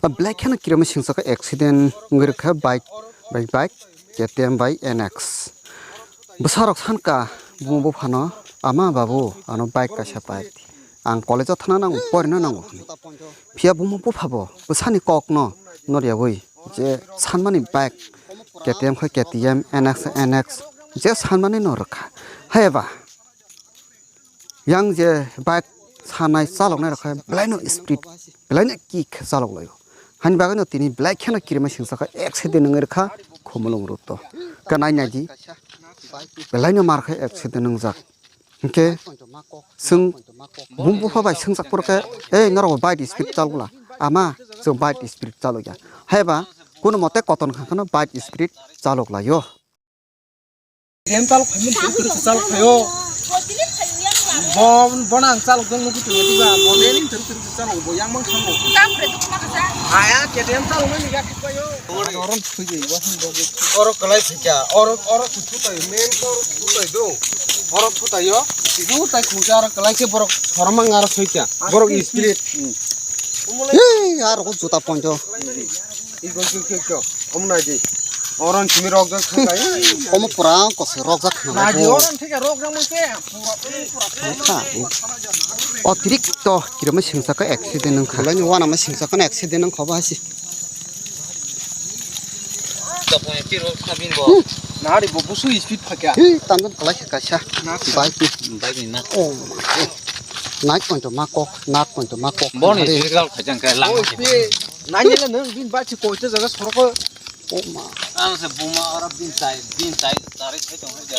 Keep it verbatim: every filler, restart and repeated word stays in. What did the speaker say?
Belai kheno kirima singsa khe accident wngwi rwkha bike bai bike, K T M bai N X. Bwsarok sankha buma buphano, "Ama babu, ano bike kaisa pai, ang college-o thana nango, porina nango," hwnwi. Phiya buma buphabo bwsani kokno noriyawi je sanmani bike, K T M khe K T M, N X, N X, je sanmani no rwkha. Hayaba, yang je bike sanai chaloknai rok khe belaino speed, belaino kick chalok laio. Hani bagwino tini belai kheno kirima singsa khe accident wngwi rwkha Khumulwng road-o. Khe nai naidi, belaino mar khe accident wngjak. Hinkhe chwng buma bupha bai swngjak phuru khe, "Ei, norok bo bike speed chalok la?" "Ama, chwng bike speed chalok ya." Haiba, kuno mote koton kha kheno bike speed chalok laio. Game chalok khaimani turu turu khe chalok khaio. Bon, bon ang chalok jang nugwi tongya diba, bon lening turu turu khe chalok bo yang mang thango. Aya, K T M chalok nani ya khikbayo. Oro thujai, wa hin bo. Oro kalai sikya, oro, oro thutai, main oro thutai do. Oro thutai yo. Idu tai khuja oro kalai ke borok thorma ngaro soikya. Borok speed. Hey, aro ko juta ponjo. Igo kyo kyo kyo. Om nai di. Oron simi rok jak thangkai. Omo pura kose rok jak thangkai. Nai di oron thik rok jak mase. Pura pura. Kha. Otirikto kirima singsa khe accident wngkha. Belai ni wana ma singsa khe accident wngkha ba si. Nari bo busu speed phakya. Hi, tamjani kalai khe kaisa. Bike ni. Bike ni na. Oh. Nai koito ma kok, nat koito ma kok. Boni speed khaijang khe lang. Nai le nang bin ba chi koito jaga sorok. Oh ma. Ang se buma oro bin tai, bin tai, tarik khai tong hai.